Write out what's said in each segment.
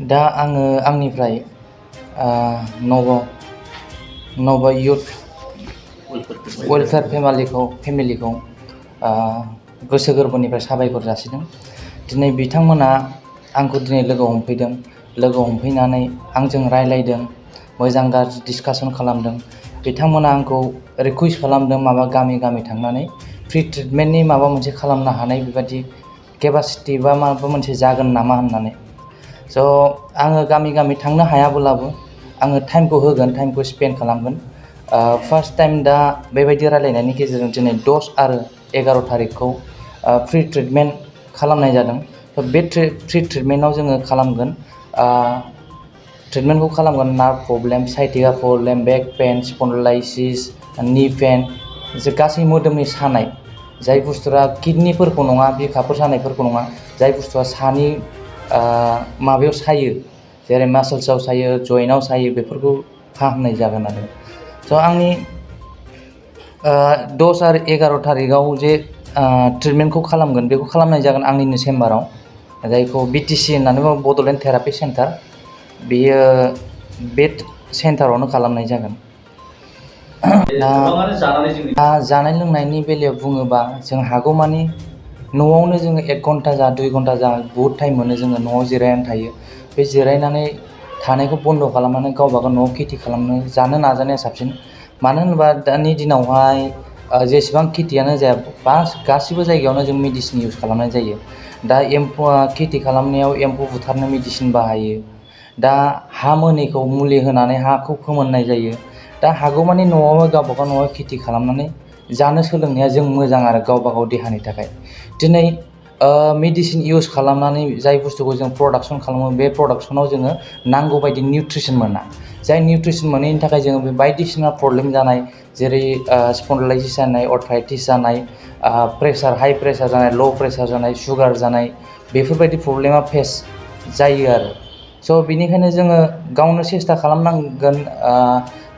दा आङो आंनिफ्राय नभ युथ वेलफेयार फेमिलिखौ गोसो गोरबोनिफ्राय साबायखर जासिदों। दिनै बिथांमोना आंखौ दिनै लोगो हमफैदों। लोगो हमफैनानै आंजों रायलायदों, मोजां गाज्रि डिसकासन खालामदों। बिथांमोना आंखौ रिकुवेस्ट खालामदों माबा गामि थांनानै फ्रि ट्रिटमेन्टनि माबा मोनसे खालामनो हानाय बेबायदि केपासिटि बा माबा मोनसे जागोन नामा होननानै। स' आङो गामि थांनो हायाब्लाबो आङो टाइमखौ होगोन, टाइमखौ स्पेन्ड खालामगोन। फार्स्ट टाइम दा बेबायदि रायलायनायनि गेजेरजों दिनै 10 आरो 11 थारिखखौ फ्रि ट्रिटमेन्ट खालामनाय जादों। स' बे फ्रि ट्रिटमेन्टआव जोङो खालामगोन नार्भ प्रब्लेम, साइटिका प्रब्लेम, बेक पेन, स्पन्डिलाइसिस, नी पेन, जे गासै मोदोमनि सानाय, जाय बुस्थुआ किडनिफोरखौ नङा, बिखाफोर सानायफोरखौ नङा, जाय बुस्थुआ सानि माबायाव सायो, जेरै मासल्सआव सायो, जइन्टआव सायो, बेफोरखौ फाहामनाय जागोन आरो। स' आंनि 10 आरो 11 थारिखआव जे ट्रिटमेन्टखौ खालामगोन, बेखौ खालामनाय जागोन आंनिनो चेम्बाराव, जायखौ BTC होननानै बुङो, बड'लेण्ड थेरापि सेन्टार। बेयो बे सेन्टारावनो खालामनाय जागोन। जानाय लोंनायनि बेलायाव बुङोबा जों हागौमानि न'आवनो जोङो 1 घन्टा जा 2 घन्टा जा बहुद टाइम मोनो, जोङो न'आव जिरायनानै थायो। बे जिरायनानै थानायखौ बन्द' खालामनानै गावबागाव न'आव खेथि खालामनो जानो नाजानाया साबसिन। मानो होनोबा दानि दिनावहाय जेसेबां खेथियानो जाया गासिबो जायगायावनो जों मेडिसिन इउज खालामनाय जायो। दा खेथि खालामनायाव एम्फौ बुथारनो मेडिसिन बाहायो। दा हा मोनैखौ मुलि होनानै हाखौ फोमोननाय जायो। दा हागौमानि न'आवनो गावबागाव न'आव खेथि खालामनानै जानो सोलोंनाया जों मोजां आरो गावबागाव देहानि थाखाय। दिनै मेडिसिन इउज खालामनानै जाय बुस्थुखौ जों प्रडाक्सन खालामो, बे प्रडाक्सनाव जोङो नांगौ बायदि निउट्रिसन मोना। जाय निउट्रिसन मोनैनि थाखाय जोङो बे बायदिसिना प्रब्लेम जानाय, जेरै स्पन्डिलाइसिस जानाय, अर्थराइटिस जानाय, हाइ प्रेसार जानाय, ल' प्रेसार जानाय, सुगार जानाय, बेफोरबायदि प्रब्लेमा फेस जायो आरो। स' बिनिखायनो जोङो गावनो सेस्था खालामनांगोन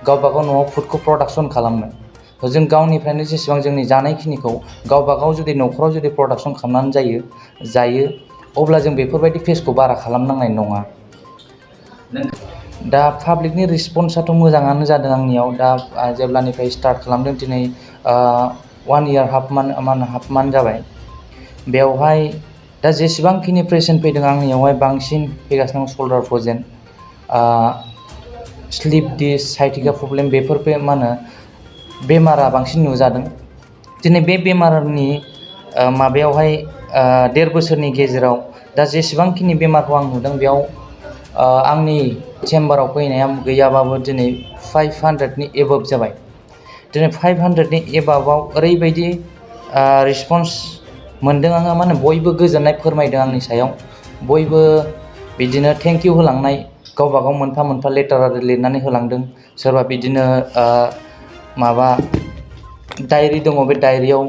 गावबागाव न'आव फुडखौ प्रडाक्सन खालामनो। जों गावनिफ्रायनो जेसेबां जोंनि जानायखिनिखौ गावबागाव जुदि न'खराव जुदि प्रडाक्सन खालामनानै जायो, अब्ला जों बेफोरबायदि फेसखौ बारा खालामनांनाय नङा। दा पाब्लिकनि रेसपन्सआथ' मोजाङानो जादों आंनियाव। दा जेब्लानिफ्राय स्टार्ट खालामदों, दिनै 1 इयार हाफ मान्थ जाबाय। बेवहाय दा जेसेबांखिनि पेसेन्ट फैदों आंनियावहाय बांसिन फैगासिनो दं shoulder problem, slip disc, sciatica problem, बेफोर बेमारा बांसिन नुजादों। दिनै बे बेमारनि माबायावहाय 1.5 बोसोरनि गेजेराव दा जेसेबांखिनि बेमारखौ आं नुदों, बेयाव आंनि चेम्बाराव फैनाया गैयाबाबो दिनै 500नि एबाभ जाबाय। दिनै 500नि एबाभआव ओरैबायदि रेसपन्स मोनदों आङो, माने बयबो गोजोननाय फोरमायदों आंनि सायाव। बयबो बिदिनो थेंक इउ होलांनाय, गावबागाव मोनफा मोनफा लेटार लिरनानै होलांदों। सोरबा बिदिनो माबा डायरि दङ, बे डायरियाव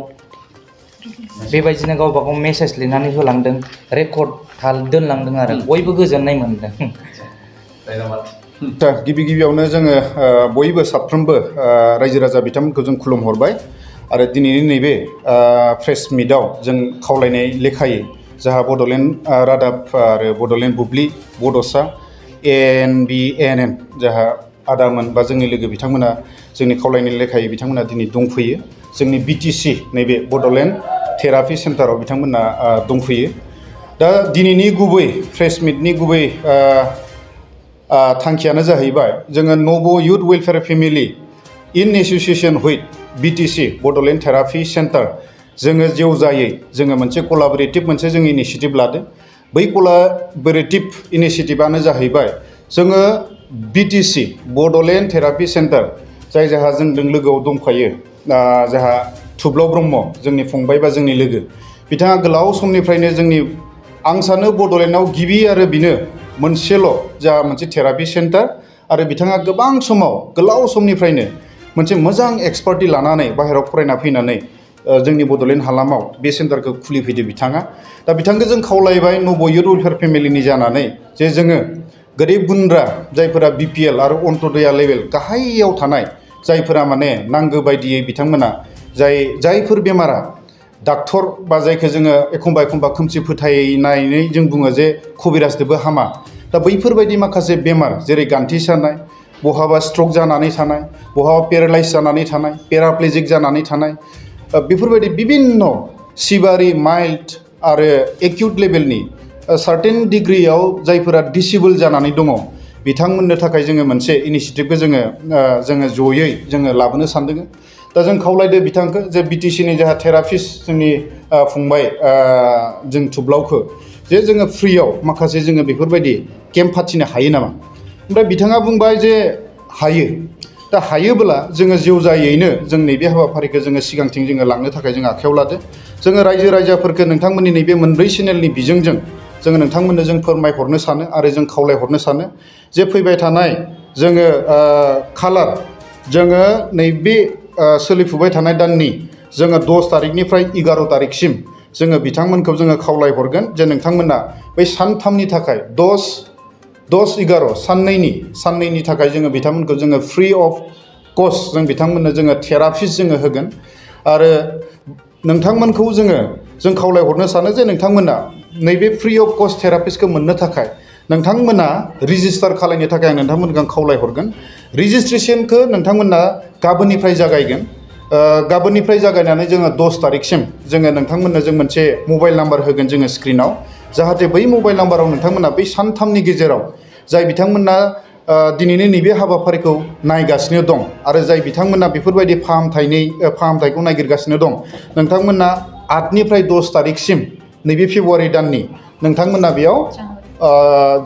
बेबायदिनो गावबागाव मेसेज लिरनानै होलांदों, रेकर्ड दोनलांदों आरो बयबो गोजोननाय मोनदों। दा गिबियावनो जोङो बयबो साफ्रोमबो रायजो राजा बिथांमोनखौ जों खुलुमहरबाय। आरो दिनैनि नैबे प्रेस मिटआव जों खावलायनाय लेखायै जाहा बड'लेण्ड रादाब आरो बड'लेण्ड बुब्लि, बड'सा, ANBNN जाहा आदामोन बा जोंनि लोगो बिथांमोना जोंनि खावलायनाय लेखायै बिथांमोना दिनै दंफैयो। जोंनि BTC नैबे बड'लेण्ड थेरापि सेन्टाराव बिथांमोना दंफैयो। दा दिनैनि गुबै प्रेस मिटनि गुबै थांखियानो जाहैबाय, जोङो नभ youth welfare family in association with BTC Bodoland therapy centre, जोङो जेवजायै जोङो मोनसे कलाबरेटिभ मोनसे जों इनिसियेटिभ लादों। बै कलाबरेटिभ इनिसियेटिभआनो जाहैबाय, जोङो BTC बड'लेण्ड थेरापि सेन्टार, जाय जोंहा जोंजों लोगोआव दंफायो, जोंहा थुब्लाव ब्रह्म, जोंनि फंबाय बा जोंनि लोगो। बिथाङा गोलाव समनिफ्रायनो जोंनि, आं सानो बड'लेण्डआव गिबि आरो बिनो मोनसेल' जा मोनसे थेरापि सेन्टार। आरो बिथाङा गोबां समाव गोलाव समनिफ्रायनो मोनसे मोजां एक्सपार्टि लानानै बाहेरायाव फरायना फैनानै जोंनि बड'लेण्ड हालामाव बे सेन्टारखौ खुलिफैदो बिथाङा। दा बिथांखौ जों खावलायबाय नभ युथ वेलफेयार फेमिलिनि जानानै, जे जोङो गोरिब गुन्द्रा जायफोरा BPL आरो अन्त्योदया लेभेल गाहायाव थानाय, जायफोरा माने नांगौ बायदियै बिथांमोना जायफोर बेमारा डाक्टर बा जायखौ जोङो एखमबा खोमसि फोथायनानै जों बुङो जे कबिराजदोबो हामा, दा बैफोरबायदि माखासे बेमार जेरै गान्थि सानाय, बहाबा स्ट्रक जानानै थानाय, बहाबा पेरालाइज जानानै थानाय, पेराप्लेजिक जानानै थानाय, बेफोरबायदि बिभिन्न सिभारि, माइल्ड आरो एक्युट लेभेलनि सार्टेन डिग्रियाव जायफोरा डिसेबल जानानै दङ बिथांमोननो थाखाय जोङो मोनसे इनिशिएटिभखौ जोङो जयै जोङो लाबोनो सानदों। दा जों खावलायदो बिथांखौ जे बिटिसिनि जाहा थेरापिस्ट जोंनि फंबाय जों थुब्लावखौ जे जोङो फ्रियाव माखासे जोङो बेफोरबायदि केम्प फाथिनो हायो नामा? ओमफ्राय बिथाङा बुंबाय जे हायो। दा हायोब्ला जोङो जेवजायैनो जों नैबे हाबाफारिखौ जोङो सिगांथिं जोङो लांनो थाखाय जों आखायाव लादो। जोङो रायजो राजाफोरखो नोंथांमोननि नैबे मोनब्रै चेनेलनि बिजोंजों जोङो नोंथांमोननो जों फोरमायहरनो सानो आरो जों खावलायहरनो सानो जे फैबाय थानाय जोङो खालार जोङो नैबे सोलिफुबाय थानाय दाननि जोङो 10 तारिखनिफ्राय 11 तारिखसिम जोङो बिथांमोनखौ जोङो खावलायहरगोन जे नोंथांमोना बै सानथामनि थाखाय 10-11 साननैनि थाखाय जोङो बिथांमोनखौ जोङो फ्रि अफ कस्ट जों बिथांमोननो जोङो थेरापिस्ट जोङो होगोन। आरो नोंथांमोनखौ जों खावलायहरनो सानो जे नोंथांमोना नैबे फ्रि अफ कस्ट थेरापिस्टखौ मोननो थाखाय नोंथांमोना रेजिस्टार खालामनो थाखाय आं नोंथांमोनखौ खावलायहरगोन। रेजिस्ट्रेसनखौ नोंथांमोना गाबोननिफ्राय जागायगोन। गाबोननिफ्राय जागायनानै जोङो 10 तारिखसिम जोङो नोंथांमोननो जों मोनसे मबाइल नाम्बार होगोन जोङो स्क्रिनाव, जाहाथे बै मबाइल नाम्बाराव नोंथांमोना बै सानथामनि गेजेराव जाय बिथांमोना दिनैनि नैबे हाबाफारिखौ नायगासिनो दं आरो जाय बिथांमोना बेफोरबायदि फाहामथायखौ नागिरगासिनो दं, नोंथांमोना 8निफ्राय 10 तारिखसिम नैबे फेब्रुवारि दाननि नोंथांमोना बेयाव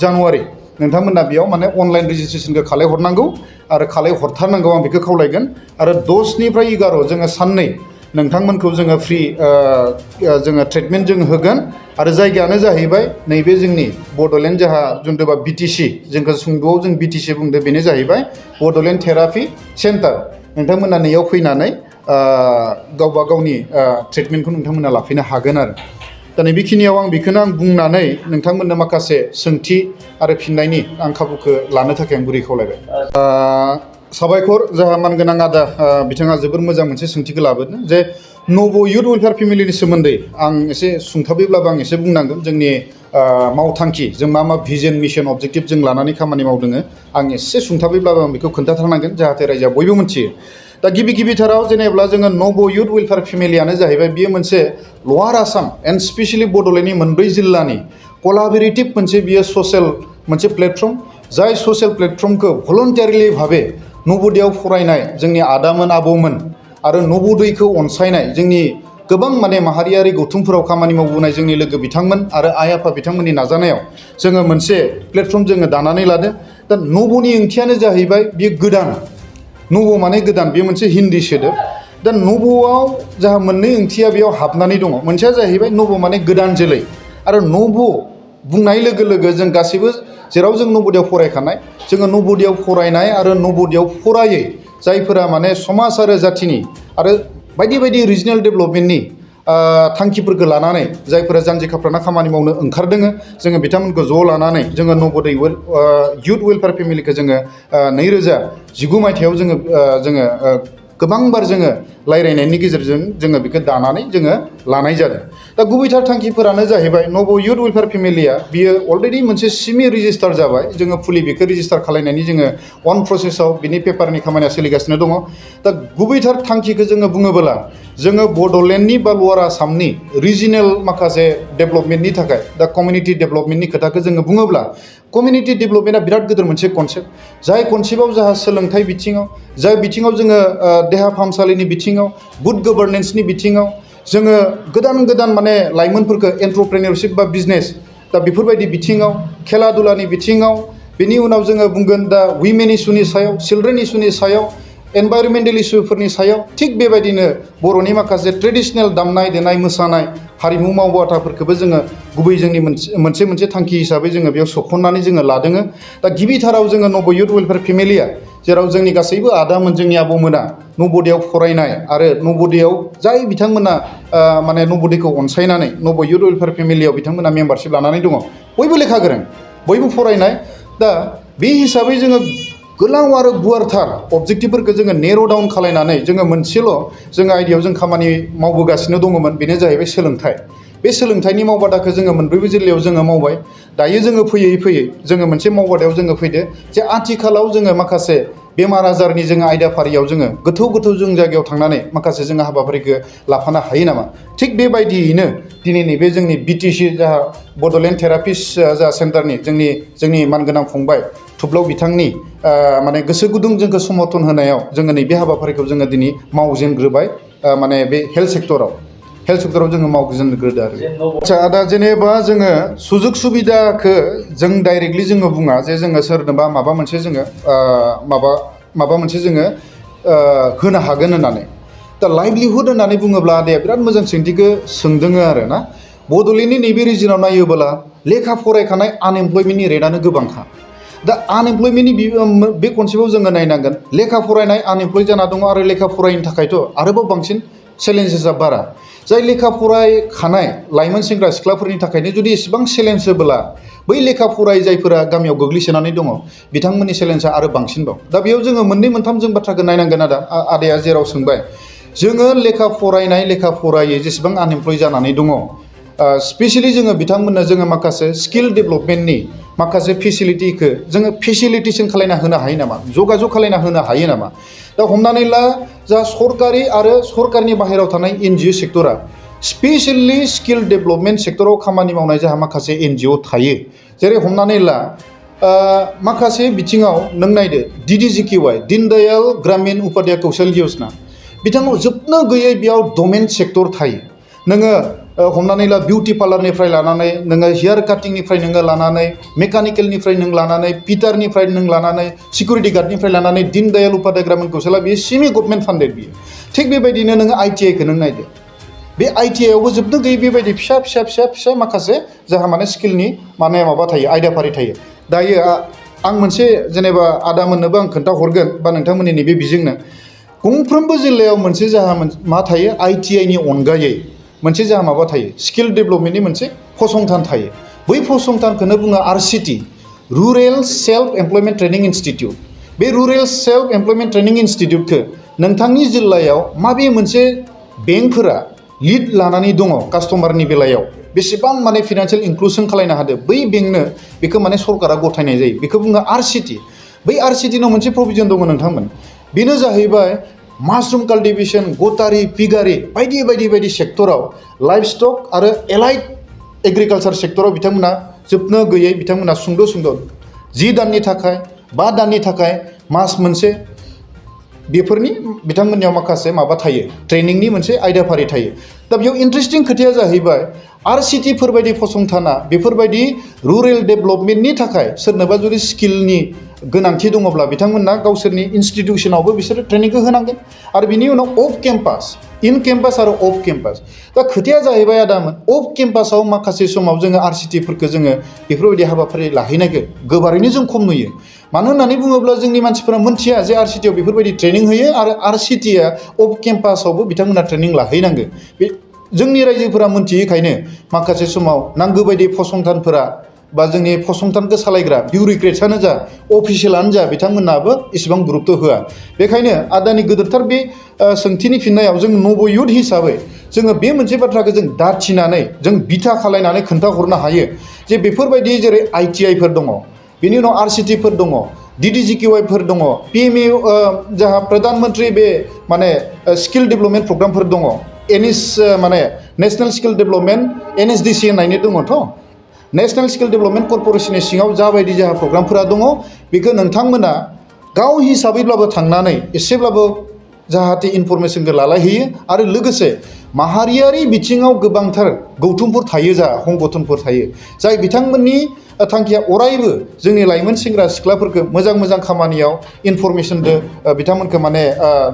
जानुवारि नोंथांमोना बेयाव माने अनलाइन रेजिस्ट्रेसनखौ खालायहरनांगौ आरो खालायहरथारनांगौ आं बेखौ खावलायगोन। आरो 10निफ्राय 11 जोङो साननै नोंथांमोनखौ जोङो फ्रि जोङो ट्रिटमेन्ट जों होगोन। आरो जायगायानो जाहैबाय नैबे जोंनि बड'लेण्ड जोंहा जुन्थुबा बिटिसि, जोंखौ सुंद'आव जों बिटिसि बुंदों, बेनो जाहैबाय बड'लेण्ड थेरापि सेन्टार। नोंथांमोना नैयाव फैनानै गावबा गावनि ट्रिटमेन्टखौ नोंथांमोना लाफैनो हागोन आरो। दा नैबेखिनियाव आं बेखौनो बुंनानै नोंथांमोननो माखासे सोंथि आरो फिननायनि आं खाबुखौ लानो थाखाय आं गुरै खावलायबाय। साबायखर जोंहा मानगोनां आदा बिथाङा जोबोर मोजां मोनसे सोंथिखौ लाबोदों जे नभ' इउथ वेलफेयार फेमिलिनि सोमोन्दै आं एसे सुंथाबैब्लाबो आं एसे बुंनांगोन। जोंनि मावथांखि जों मा भिजन मिशन अबजेक्टिभ जों लानानै खामानि मावदों आं एसे सुंथाबैब्लाबो आं बेखौ खोन्थाथारनांगोन जाहाथे रायजोआ बयबो मिथियो। दा गिबिथाराव जेनेब्ला जोङो नभ' इउथ वेलफेयार फेमिलियानो जाहैबाय बियो मोनसे लवार आसाम एन्ड स्पेसियेलि बड'लेण्डनि मोनब्रै जिल्लानि कलाबरेटिभ मोनसे बियो ससियेल मोनसे प्लेटफर्म, जाय ससियेल प्लेटफर्मखौ भलन्टारिलि भाबे नब'दयाव फरायनाय जोंनि आदामोन आबौमोन आरो नब'दयखौ अनसायनाय जोंनि गोबां माने माहारियारि गौथुमफोराव खामानि मावबोनाय जोंनि लोगो बिथांमोन आरो आइ आफा बिथांमोननि नाजानायाव जोङो मोनसे प्लेटफर्म जोङो दानानै लादों। दा नब'नि ओंथियानो जाहैबाय बियो गोदान। नब' माने गोदान, बे मोनसे हिन्दी सोदोब। दा नब'आव जोंहा मोननै ओंथिया बेयाव हाबनानै दङ। मोनसेया जाहैबाय नब' माने गोदान जोलै, आरो नब' बुंनाय लोगो लोगो जों गासैबो जेराव जों नब'दयाव फरायखानाय, जोङो नब'दयाव फरायनाय आरो नब'दयाव फरायै जायफोरा माने समाज आरो जाथिनि आरो बायदि बायदि रिजनेल डेभेलपमेन्टनि थांखिफोरखौ लानानै जायफोरा जानजि खाफ्राना खामानि मावनो ओंखारदों, जोङो बिथांमोनखौ ज' लानानै जोङो नभ'दय इउथ वेलफेयार फेमिलिखौ जोङो 2019 मायथाइयाव जोङो गोबांबार जोङो रायज्लायनायनि गेजेरजों जोङो बेखौ दानानै जोङो लानाय जादों। दा गुबैथार थांखिफोरानो जाहैबाय नभ' इउथ वेलफेयार फेमिलिया बियो अलरेडि मोनसे सिमि रेजिस्टार जाबाय। जोङो फुलि बेखौ रेजिस्टार खालामनायनि जोङो अन प्रसेसआव बिनि पेपारनि खामानिया सोलिगासिनो दङ। दा गुबैथार थांखिखौ जोङो बुङोब्ला जोङो बड'लेण्डनि बा लवार आसामनि रिजिनेल माखासे डेभेलपमेन्टनि थाखाय, दा कमिउनिटि डेभेलपमेन्टनि खोथाखौ जोङो बुङोब्ला कमिउनिटि डेभेलपमेन्टआ बिराद गिदिर मोनसे कनसेप्ट, जाय कनसेप्टआव जोंहा सोलोंथाइ बिथिङाव, जाय बिथिङाव जोङो देहा फाहामसालिनि बिथिङाव, गुड गभर्नेन्सनि बिथिङाव जोङो गोदान माने लाइमोनफोरखौ एन्ट्रप्रेनियरशिप बा बिजनेस, दा बेफोरबायदि बिथिङाव, खेला दुलानि बिथिङाव, बेनि उनाव जोङो बुंगोन दा उइमेन इस्युनि सायाव, चिलड्रेन इस्युनि सायाव, एनभायरमेन्टेल इस्युफोरनि सायाव, थिग बेबायदिनो बर'नि माखासे ट्रेडिसनेल दामनाय देनाय मोसानाय हारिमु मावबाथाफोरखौबो जोङो गुबै जोंनि मोनसे थांखि हिसाबै जोङो बेयाव सोखननानै जोङो लादों। दा गिबिथाराव जोङो नभ' इउथ वेलफेयार फेमिलिया जेराव जोंनि गासैबो आदामोन जोंनि आबौमोना नब'दयाव फरायनाय आरो नब'दयाव जाय बिथांमोना माने नब'दयखौ अनसायनानै नभ' इउथ वेलफेयार फेमिलियाव बिथांमोना मेम्बारशिप लानानै दङ, बयबो लेखा गोरों, बयबो फरायनाय। दा बे हिसाबै जोङो गोलाव आरो गुवारथार अबजेक्टिभफोरखौ जोङो नेर' डाउन खालायनानै जोङो मोनसेल' जोङो आयदायाव जों खामानि मावबोगासिनो दङमोन, बेनो जाहैबाय सोलोंथाइ। बे सोलोंथाइनि मावबादाखौ जोङो मोनब्रैबो जिल्लायाव जोङो मावबाय दायो जोङो फैयै फैयै जोङो मोनसे मावबादायाव जोङो फैदो जे आथिखालाव जोङो माखासे बेमार आजारनि जोङो आयदाफारियाव जोङो गोथौ गोथौ जों जायगायाव थांनानै माखासे जोङो हाबाफारिखौ लाफानो हायो नामा थिग बेबायदियैनो दिनै नैबे जोंनि बिटिसि जा बड'लेण्ड थेरापिस्ट जा सेन्टारनि जोंनि मानगोनां फंबाय थुब्लाव बिथांनि माने गोसो गुदुं जोंखौ समर्थन होनायाव जोङो नैबे हाबाफारिखौ जोङो दिनै मावजेनग्रोबाय माने बे हेल्थ सेक्टराव जोङो मावजेनग्रोदो आरो आदसा दा जेनेबा जोङो सुजुग सुबिदाखौ जों डाइरेक्टलि जोङो बुङा जे जोङो सोरनोबा माबा मोनसे जोङो माबा मोनसे जोङो होनो हागोन होननानै दा लाइभलिहुड होननानै बुङोब्ला आदाया बिराद मोजां सोंथिखौ सोंदोङो आरो ना बड'लेण्डनि नैबे रिजनाव नायोबोला लेखा फरायखानाय आनएमप्लयमेन्टनि रेटआनो गोबांखा दा आनएमप्लयमेन्टनि बे कनसेप्टआव जोङो नायनांगोन लेखा फरायनाय आनएमप्लय जाना दङ आरो लेखा फरायनो थाखायथ' आरोबाव बांसिन चेलेन्जेसआ बारा जाय लेखा फरायखानाय लाइमोन सेंग्रा सिख्लाफोरनि थाखायनो जुदि एसेबां चेलेन्ज होबोला बै लेखा फराय जायफोरा गामियाव गोग्लैसोनानै दङ बिथांमोननि चेलेन्जआ आरो बांसिन दं दा बेयाव जोङो मोननै मोनथाम जों बाथ्राखौ नायनांगोन आदाया जेराव सोंबाय जोङो लेखा फरायै जेसेबां आनएमप्लय जानानै दङ स्पेसियेलि जोङो बिथांमोननो जोङो माखासे स्किल डेभेलपमेन्टनि माखासे फेसिलिटिखौ जोङो फेसिलिटेसन खालायना होनो हायो नामा जगाजग खालायना होनो हायो नामा दा हमनानै ला जा सरकारि आरो सरकारनि बाहेरायाव थानाय एनजिअ सेक्टरा स्पेसियेलि स्किल डेभेलपमेन्ट सेक्टराव खामानि मावनाय जोंहा माखासे एनजिअ थायो जेरै हमनानै ला माखासे बिथिङाव नों नायदो DDGQY दिन दयाल ग्रामीण उपाध्याय कौशल योजना बिथाङाव जोबनो गैयै बेयाव डमेन सेक्टर थायो नोङो हमनानै ला बिउटि पार्लारनिफ्राय लानानै नोङो हेयार काटिंनिफ्राय नोङो लानानै मेकानिकेलनिफ्राय नों लानानै पिटारनिफ्राय नों लानानै सिकिउरिटि गार्डनिफ्राय लानानै दिन दयाल उपाध्याय ग्रामीण कौशलआ बेयो सेमि गभर्नमेन्ट फान्डेड बियो थिग बेबायदिनो नोङो ITIखौ नों नायदो बे ITIआवबो जोबनो गैयै बेबायदि फिसा माखासे जोंहा माने स्किलनि माने माबा थायो आयदाफारि थायो दायो आं मोनसे जेनेबा आदामोननोबो आं खोन्थाहरगोन बा नोंथांमोननि नैबे बिजोंनो गंफ्रोमबो जिल्लायाव मोनसे जोंहा मा थायो ITIनि अनगायै मोनसे जोंहा माबा थायो स्किल डेभेलपमेन्टनि मोनसे फसंथान थायो बै फसंथानखौनो बुङो RCT rural self employment training institute बे रुरेल सेल्फ एमप्लयमेन्ट ट्रेनिं इनस्टिट्युटखौ नोंथांनि जिल्लायाव माबे मोनसे बेंकफोरा लिड लानानै दङ कास्टमारनि बेलायाव बेसेबां माने फिनान्सियेल इनक्लुसन खालायनो हादों बै बेंकनो बेखौ माने सरकारा गथायनाय जायो बेखौ बुङो RCT बै RCTनाव मोनसे प्रभिजन दङ नोंथांमोन बेनो जाहैबाय मासरुम काल्टिभेशन गटारि पिगारि बायदि सेक्टराव लाइफ स्टक आरो एलाइड एग्रिकालचार सेक्टराव बिथांमोना जोबनो गैयै बिथांमोना सुंद' 10 दाननि थाखाय 5 दाननि थाखाय मास मोनसे बेफोरनि बिथांमोननियाव माखासे माबा थायो ट्रेनिंनि मोनसे आयदाफारि थायो दा बेयाव इन्टारेस्टिं खोथाया जाहैबाय RCTफोर बायदि फसंथाना बेफोरबायदि रुरेल डेभेलपमेन्टनि थाखाय सोरनोबा जुदि स्किलनि गोनांथि दङब्ला बिथांमोना गावसोरनि इनस्टिटिउसनावबो बिसोरो ट्रेनिंखौ होनांगोन आरो बिनि उनाव अफ केम्पास इन केम्पास आरो अफ केम्पास दा खोथाया जाहैबाय आदामोन अफ केम्पासाव माखासे समाव जोङो RCTफोरखौ जोङो बेफोरबायदि हाबाफारि लाहैनायखौ गोबारैनो जों खम नुयो मानो होननानै बुङोब्ला जोंनि मानसिफोरा मोनथिया जे RCTआव बेफोरबायदि ट्रेनिं होयो आरो RCTआ अफ केम्पासावबो बिथांमोना ट्रेनिं लाहैनांगौ बे जोंनि रायजोफोरा मोनथियैखायनो माखासे समाव नांगौ बायदि फसंथानफोरा बा जोंनि फसंथानखौ सालायग्रा बिउरोक्रेट्सआनो जा अफिसियेलानो जा बिथांमोनाबो इसेबां गुरुत्व होआ बेखायनो आदानि गोदोरथार बे सोंथिनि फिननायाव जों नभ युथ हिसाबै जोङो बे मोनसे बाथ्राखौ जों दाथिनानै जों बिथा खालायनानै खोन्थाहरनो हायो जे बेफोरबायदि जेरै ITIफोर दङ बेनि उनाव RCTफोर दङ DDGQYफोर दङ PMA जोंहा प्रधान मन्त्रि बे माने स्किल डेभेलपमेन्ट प्रग्रामफोर दङ माने नेशनेल स्किल डेभेलपमेन्ट NSDC होननायनि दङथ' नेशनेल स्किल डेभेलपमेन्ट कर्परेसननि सिङाव जाबायदि जोंहा प्रग्रामफोरा दङ बेखौ नोंथांमोना गाव हिसाबैब्लाबो थांनानै एसेब्लाबो जाहाथे इनफरमेसनखौ लालायहैयो आरो लोगोसे माहारियारि बिथिङाव गोबांथार गौथुमफोर थायो संगठनफोर थायो जाय बिथांमोननि थांखिया अरायबो जोंनि लाइमोन सेंग्रा सिख्लाफोरखौ मोजां खामानियाव इनफरमेसनजों बिथांमोनखौ माने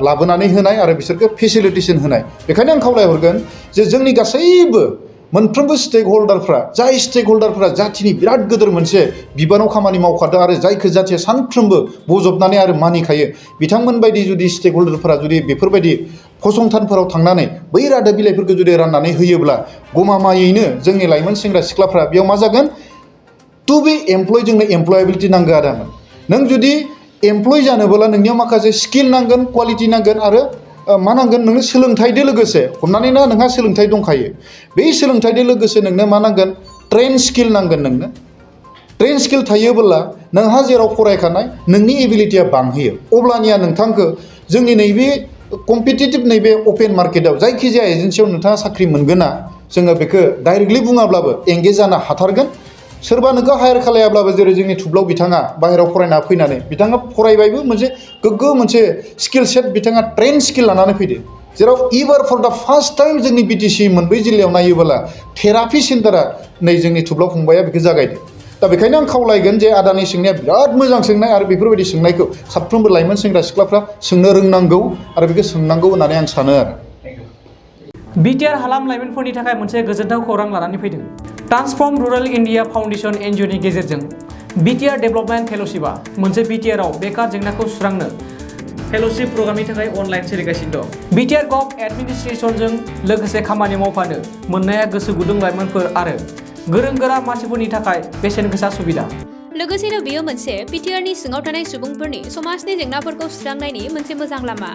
लाबोनानै होनाय आरो बिसोरखौ फेसिलिटेसन होनाय बेखायनो आं खावलायहरगोन जे जोंनि गासैबो मोनफ्रोमबो स्टेक हल्डारफ्रा जाथिनि बिराद गिदिर मोनसे बिबानाव खामानि मावखादों आरो जायखौ जाथिया सानफ्रोमबो बजबनानै आरो मानिखायो बिथांमोन बायदि जुदि स्टेक हल्डारफोरा जुदि बेफोरबायदि फसंथानफोराव थांनानै बै रादाब बिलाइफोरखौ जुदि राननानै होयोब्ला गमामायैनो जोंनि लाइमोन सेंग्रा सिख्लाफ्रा बेयाव मा जागोन टु बि एमप्लय जोंनो एमप्लयाबिलिटि नांगौ आदामोन नों जुदि एमप्लय जानोब्ला नोंनियाव माखासे स्किल नांगोन क्वालिटि नांगोन आरो मा नांगोन नोंनो सोलोंथाइजों लोगोसे हमनानै ना नोंहा सोलोंथाइ दंखायो बे सोलोंथाइजों लोगोसे नोंनो मा नांगोन ट्रेन स्किल नांगोन नोंनो ट्रेन स्किल थायोबोला नोंहा जेराव फरायखानाय नोंनि एबिलिटिया बांहोयो अब्लानिया नोंथांखौ जोंनि नैबे कम्पिटिटिभ नैबे अपेन मार्केटआव जायखिजाया एजेन्सियाव नोंथाङा साख्रि मोनगोना जोङो बेखौ डाइरेक्टलि बुङाब्लाबो एंगेज जानो हाथारगोन सोरबा नोंखौ हायार खालायाब्लाबो जेरै जोंनि थुब्लाव बिथाङा बाहेरायाव फरायना फैनानै बिथाङा फरायबायबो मोनसे गोग्गो मोनसे स्किल सेट बिथाङा ट्रेन स्किल लानानै फैदो जेराव इबार फर दा फार्स्ट टाइम जोंनि बिटिसि मोनब्रै जिल्लायाव नायोबोला थेरापि सेन्टारा नै जोंनि थुब्लाव फंबाया बेखौ जागायदो दा बेखायनो आं खावलायगोन जे आदानि सोंनाया बिराद मोजां सोंनाय आरो बेफोरबायदि सोंनायखौ साफ्रोमबो लाइमोन सेंग्रा सिख्लाफ्रा सोंनो रोंनांगौ आरो बेखौ सोंनांगौ होननानै आं सानो आरो बिटिआर हालाम लाइमोनफोरनि थाखाय मोनसे गोजोनथाव खौरां लानानै फैदों ट्रान्सफर्म रुरेल इन्डिया फाउन्डेसन एनजिअनि गेजेरजों बिटिआर डेभेलपमेन्ट फेल'शिपआ मोनसे बिटिआरआव बेकार जेंनाखौ सुस्रांनो फेल'शिप प्रग्रामनि थाखाय अनलाइन सोलिगासिनो दं बिटिआर गभ एडमिनिस्ट्रेसनजों लोगोसे खामानि मावफानो मोननाया गोसो गुदुं लाइमोनफोर आरो गोरों गोरा मानसिफोरनि थाखाय बेसेन गोसा सुबिदा लोगोसेनो बेयो मोनसे बिटिआरनि सिङाव थानाय सुबुंफोरनि समाजनि जेंनाफोरखौ सुस्रांनायनि मोनसे मोजां लामा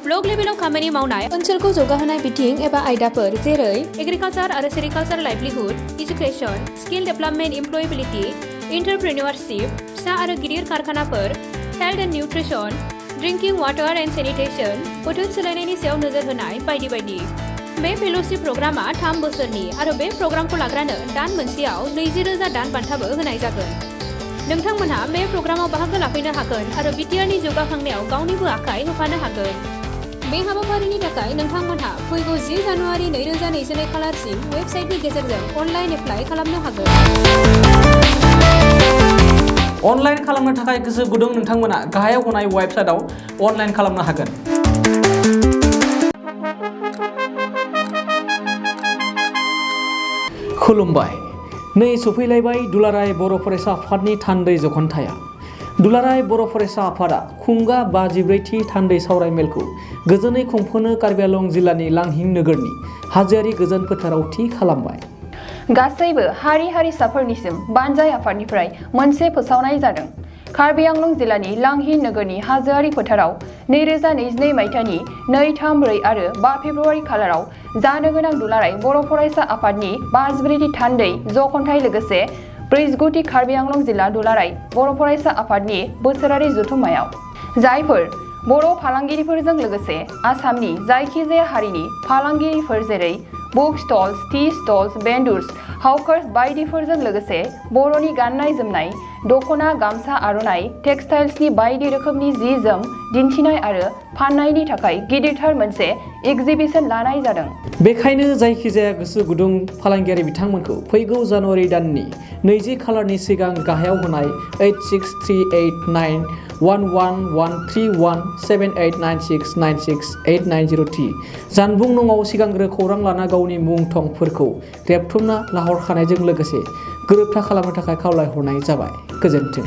ब्लक लेभेलाव खामानि मावनाय ओनसोलखौ जौगाहोनाय बिथिं एबा आयदाफोर जेरै एग्रिकालचार आरो sericulture livelihood education skill development employability entrepreneurship फिसा आरो गिदिर कारखानाफोर health and nutrition drinking water and sanitation बोथोर सोलायनायनि सायाव नोजोर होनाय बायदि बायदि बे फेल'शिप प्रग्रामा 3 बोसोरनि आरो बे प्रग्रामखौ लाग्रानो दान मोनसेयाव 20,000 दान बान्थाबो होनाय जागोन नोंथांमोनहा बे प्रग्रामाव बाहागो लाफैनो हागोन आरो बिटिआरनि जौगाखांनायाव गावनिबो आखाइ होफानो हागोन बे हाबाफारिनि थाखाय नोंथांमोनहा फैगौ 10 जानुवारि 2022 खालारसिम वेबसाइटनि गेजेरजों अनलाइन एप्लाइ खालामनो हागोन अनलाइन खालामनो थाखाय गोसो गुदुं नोंथांमोना गाहायाव होनाय वेबसाइटआव अनलाइन खालामनो हागोन खुलुमबाय नै सफैलायबाय दुलाराय बर' फरायसा आफादनि थान्दै जखनथाया दुलाराय बर' फरायसा आफादा खुंगा 54थि थान्दै सावरायमेलखौ गोजोनै खुंफुंनो कार्बि आंलं जिल्लानि लांहिं नोगोरनि हाजोआरि गोजोन फोथाराव थि खालामबाय गासैबो हारि हारिसाफोरनिसिम बानजाय आफादनिफ्राय मोनसे फोसावनाय जादों कार्बि आंलं जिल्लानि लांहिं नोगोरनि हाजोआरि फोथाराव 2022 मायथाइनि 2, 3, 4 आरो 5 फेब्रुवारि खालाराव जानो गोनां दुलाराय बर' फरायसा आफादनि 54थि थान्दै जखनथाय लोगोसे 49थि कार्बि आंलं जिल्ला दुलाराय बर' फरायसा आफादनि बोसोरारि जथुम्मायाव जायफोर बर' फालांगिरिफोरजों लोगोसे आसामनि जायखिजाया हारिनि फालांगिरिफोर जेरै बुक स्टल्स टि स्टल्स बेन्डर्स हाउकार्स बायदिफोरजों लोगोसे बर'नि गाननाय जोमनाय दख'ना गामसा आर'नाइ टेक्सटाइल्सनि बायदि रोखोमनि जि जोम दिन्थिनाय आरो फाननायनि थाखाय गिदिरथार मोनसे एग्जिबिसन लानाय जादों बेखायनो जायखिजाया गोसो गुदुं फालांगियारि बिथांमोनखौ फैगौ जानुवारि दाननि 20 खालारनि सिगां गाहायाव होनाय 863891131789696890T जानबुं नङाव सिगांग्रो खौरां लाना गावनि मुं थंफोरखौ रेबथुमना लाहरखानायजों लोगोसे गोरोबथा खालामनो थाखाय खावलायहरनाय जाबाय गोजोन्थों।